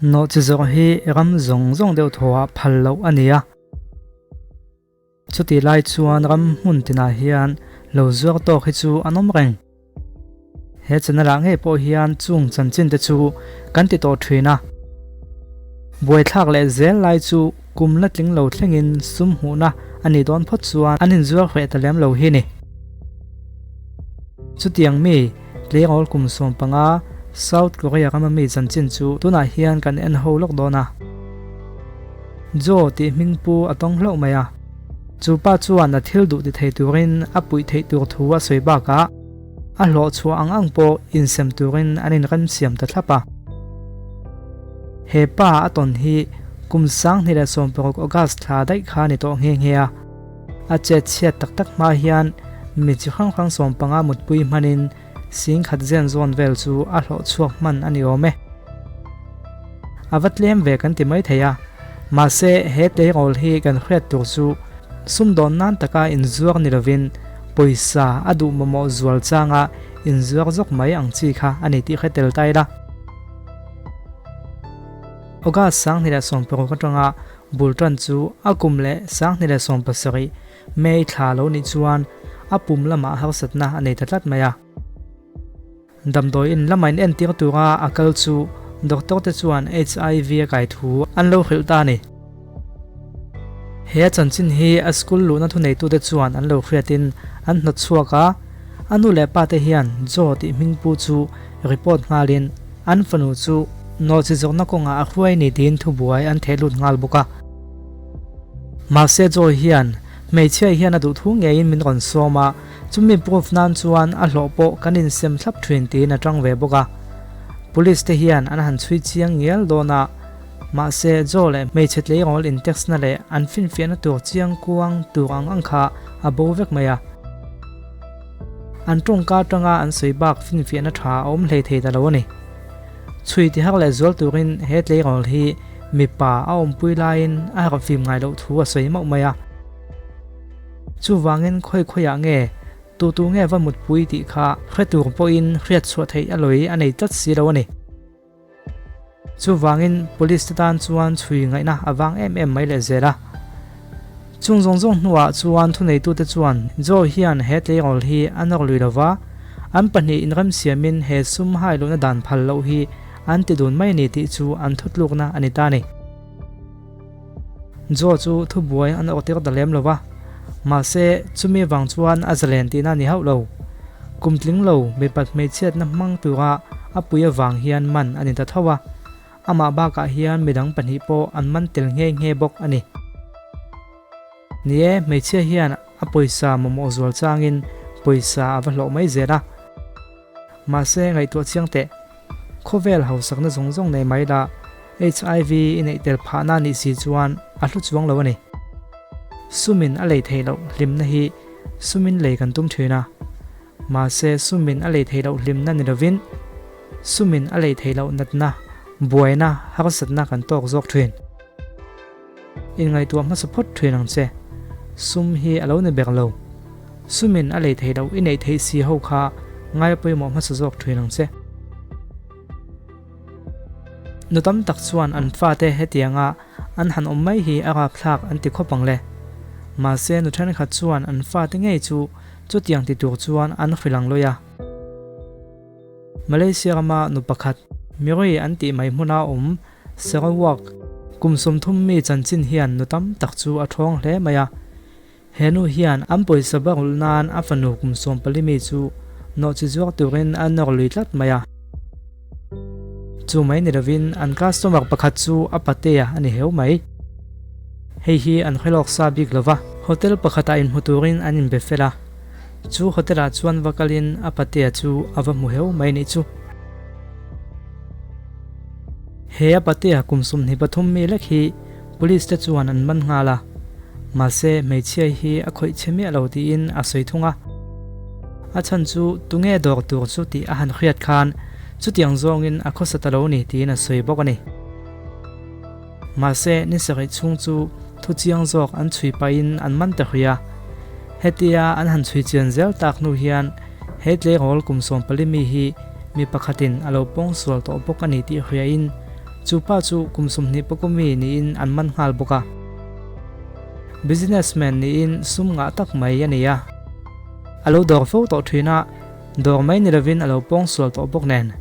Nawhchi zawrh hi ram zawng zawng deuh thawhah phal loh a ni a. Chutih lai chuan ram hmun tinah hian lo zuar tawk hi chu an awm reng. He channel ah ngei pawh hian chung chanchin te chu kan ti tawh thin a. Buaithlak leh zel lai chu kum la tling lo thlengin sum hmuhna a nih dawn phawt chuan an inzuar hreh ta lem lo hi ni. Chutiang mi tleirawl kum 15 South Korea rama mi chanchin chu tunah hian kan en ho lawk dawn a. Joe tih hming pu a tawng hlauh mai a. Chu pa chuan a thil duh ti thei turin a puih theih tur thu a sawi bakah a hlawh chhuah ang ang pawh insem turin an inremsiam ta thlap a. He pa a tawn hi kum 2016 August thla daih kha ni tawh nghe nghe a. A chet chhiat tak tak hma hian mi chi hrang hrang 15 mutpui hmanin 10,000 zen zawn vel chu a hlawh chhuak hman a ni awm e. A va tlem ve kan ti mai thei a, mahse he tleirawl hi kan hriat tur chu sumdawn nan taka inzuar ni lovin pawisa a duh mamawh zual changa inzuar zawk mai ang chi kha a ni tih hre tel ta ila. August 2016 atanga bul tan chu a kum leh 2017 May thla lo nih chuan a pum lamah harsatna a nei ta tlat mai a. Damdawi in lama in entir tura a kal chu doctor te chuan HIV a kai thu an lo hrilh ta a ni. He a chanchin hi a school luhna thuneitute chuan an lo hriatin an hnawt chhuak a, a nu leh pa te hian Joe tih hming pu chu report nghalin an fanu chu nawhchi zawkna kawngah a hruai ni tiin thubuai an theh lut nghal bawk a. Mahse Joe hian hmeichhia hian a duh thu ngeiin min rawn sawm a, Chumi proof nan chuan a hlawh pawh kan insem thlap thin tiin a tang ve bawk a. Police te hian an han chhui chiang ngial dawn a, mahse Joe leh hmeichhe tleirawl in text na leh an finfiahna tur chiang kuang tur ang ang kha a bo vek mai a. An tawngka atanga an sawi bak finfiahna tha a awm hlei thei ta lo a ni. Chhui ti har leh zual turin he tleirawl hi mipa a awmpui laiin a harhfim ngai loh thu a sawi mauh mai a. Chuvangin khawi khawiah nge tu tu nge va mutpui tih kha hre tur pawhin hriat chhuah theih a lawi a nei tlat si lo a ni. Chuvangin police te tan chuan chhui ngaihna a vang em em mai leh zel a. Chung zawng zawng hnuah chuan thuneitute chuan Joe hian he tleirawl hi a nawr lui lova, an pahnih inremsiamin he sum hai lohna dan phal loh hi an ti dun mai a ni tih chu an thutlukna a ni ta a ni. Joe chu thubuai an awrh tir ta lem lo va, mahse chumi vang chuan a zalen tihna a ni hauh lo. Kum tling lo mipat hmeichhiatna hmang tura a pui avang hian man a ni ta tho a, amah bakah hian midang pahnih pawh an man tel nghe nghe bawk a ni. Ni e, hmeichhia hian a pawisa mamawh zual changin pawisa a va hlawh mai zel a. Mahse ngaihtuah chiang teh, khawvel hausakna zawng zawng nei mai la, HIV i neih tel phahna nih si chuan a hlu chuang lo a ni. Sumin a lei theih loh hlimna hi sumin lei kan tum thin a. Mahse sumin a lei theih loh hlimna ni lovin sumin a lei theih loh natna, buaina, harsatna kan tawk zawk thin. Inngaihtuah hmasa phawt thin ang che. Sum hi a lo ni ber lo. Sumin a lei theih loh i neih theih si ho kha ngai pawimawh hmasa zawk thin ang che. Nu tam tak chuan an fate hetianga an han awm mai hi a rapthlak an ti khawp ang le. Mahse nu thenkhat chuan an fate ngei chu chutiang ti tur chuan an hrilh ang lawi a. Malaysia rama nu pakhat, Miri an tih mai hmuna awm Sarawak, kum 30 mi chanchin hian nu tam tak chu a thawng hle mai a. He nu hian an pawisa barulh nan a fanu kum 14 mi chu nawhchi zuar turin a nawr lui tlat mai a. Chu mai ni lovin an customer pakhat chu a patea a ni heu mai. Hei hi an hre lawk sa bik lova, hotel pakhatah inhmu turin an inbe fel a. Chu hotel ah chuan va kalin a patea chu a va hmu heu mai nih chu. He a patea kum 23 mi lek hi police te chuan an man nghal a, mahse hmeichhia hi a khawih che miah lo tiin a sawi thung a. A chhan chu tunge dawr tur chu tih a han hriat khan chutiang zawngin a khawsa ta lo ni tiin a sawi bawk a ni. Mahse, ni sarih chhung chu thu chiang zawk an chhui pahin an man ta hrui a. Hetia an han chhui chian zel tak hnu hian he tleirawl kum 14 mi hi mi pakhatin a lo pawng sual tawh bawk a ni tih hriain Chu pa chu kum 20 pawh mi niin an man nghal bawk a. Businessman niin sum ngah tak mai a ni a. A lo dawr fo tawh thin a, dawr mai ni lovin a lo pawng sual tawh bawk nen.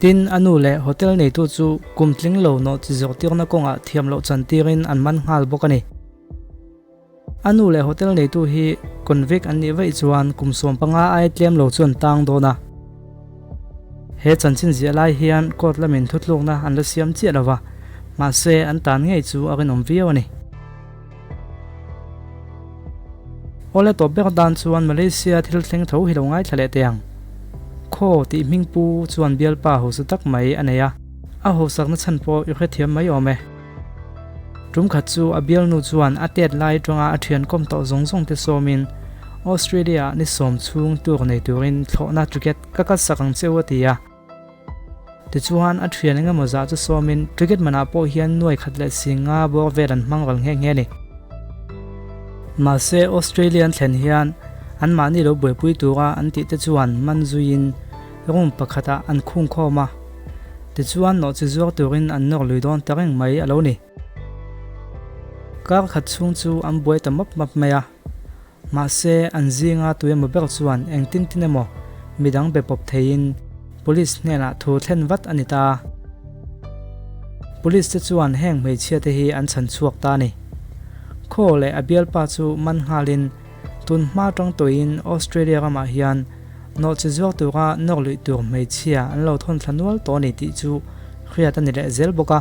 Tin, a nu leh hotel neitu chu kum tling lo nawh chi zawhtirna kawngah thiam loh chantirin an man nghal bawk a ni. A nu leh hotel neitu hi convict an nih vaih chuan kum 15 ai tlem lo chu an tang dawn a. He chanchin ziah lai hian court lamin thutlukna an la siam chiah lo va, mahse an tan ngei chu a rinawm viau a ni. Awle tawp ber dan chuan Malaysia thil thleng tho hi lo ngaithla leh teh ang. Khaw tih hming pu chuan bialpa hausa tak mai a nei a, a hausakna chhan pawh i hrethiam mai awm e. Tum khat chu a bialnu chuan a tet lai atanga a thian kawm tawh zawng zawng te sawmin Australia ah ni sawm chhung tur nei turin thlawhna ticket ka kalsak ang che u a ti a. Tichuan a thian engemaw zah chu sawmin ticket manah pawh hian nuai khat leh si nga bawr vel an hmang ral nghe nghe a ni. Mahse Australia an thlen hian anmahni lo buaipui tura an tih te chuan man zuiin room pakhatah an khung khawm a. Tichuan nawh chi zuar turin an nawr lui dawn ta reng mai a lo ni. Kar khat chhung chu an buai ta map map mai a. Mahse an zinga tu emaw ber chuan engtin tin emaw midang be pawp theiin Police hnenah thu thlen vat a ni ta. Police te chuan heng hmeichhia te hi an chhan chhuak ta a ni. Khaw leh a bialpa chu man nghalin tun hma tang tawhin Australia ramah hian Nawhchi zuar tura nawr luih tur hmeichhia an lo thawn thla nual tawh a ni tih chu hriat a ni leh zel bawk a.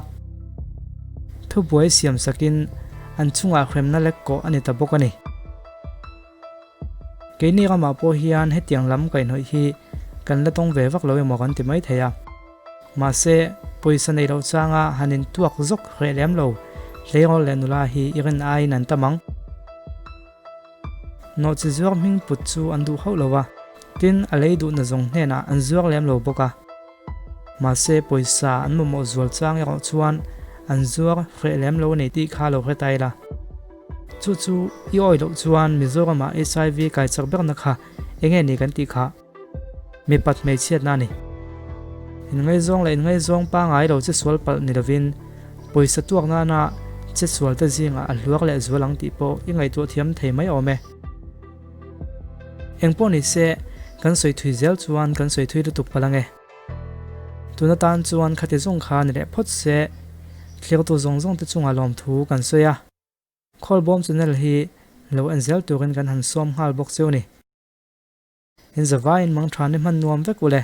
Thubuai siam sakin an chungah hremna lek kawh a ni ta bawk a ni. Keini ramah pawh hian hetiang lam kaihhnawih hi kan la tawng ve vak lo emaw kan ti mai thei a. Mahse, pawisa nei loh changa han intuak zawk hreh lem lo hleirawl leh nula hi i rin aiin an tam ang. Nawhchi zuar hming put chu an duh hauh lo a, tin a lei duhna zawng hnenah an zuar lem lo bawk a. Mahse pawisa an mamawh zual chang erawh chuan an zuar hreh lem lo a ni tih kha lo hre ta ila. Chu chu i awi loh chuan Mizoramah HIV kai chak berna kha enge ni kan tih kha mipat hmeichhiatna a ni. Inngaizawng leh inngaizawng pangai lo che sual palh ni lovin pawisa tuak nana che sual te zingah a hluak leh zual ang tih pawh i ngaihtuah thiam thei mai awm e. Engpawh ni se, kan sawi thui zel chuan kan sawi thui lutuk palh ang e. Tuna tan chuan khati zawng kha ni leh phawt se, thlirtu zawng zawng te chungah lawmthu kan sawi a. Khawlbawm channel hi lo en zel turin kan han sawm nghal bawk cheu ni. In zavaiin mangtha ni hman nuam vek ule.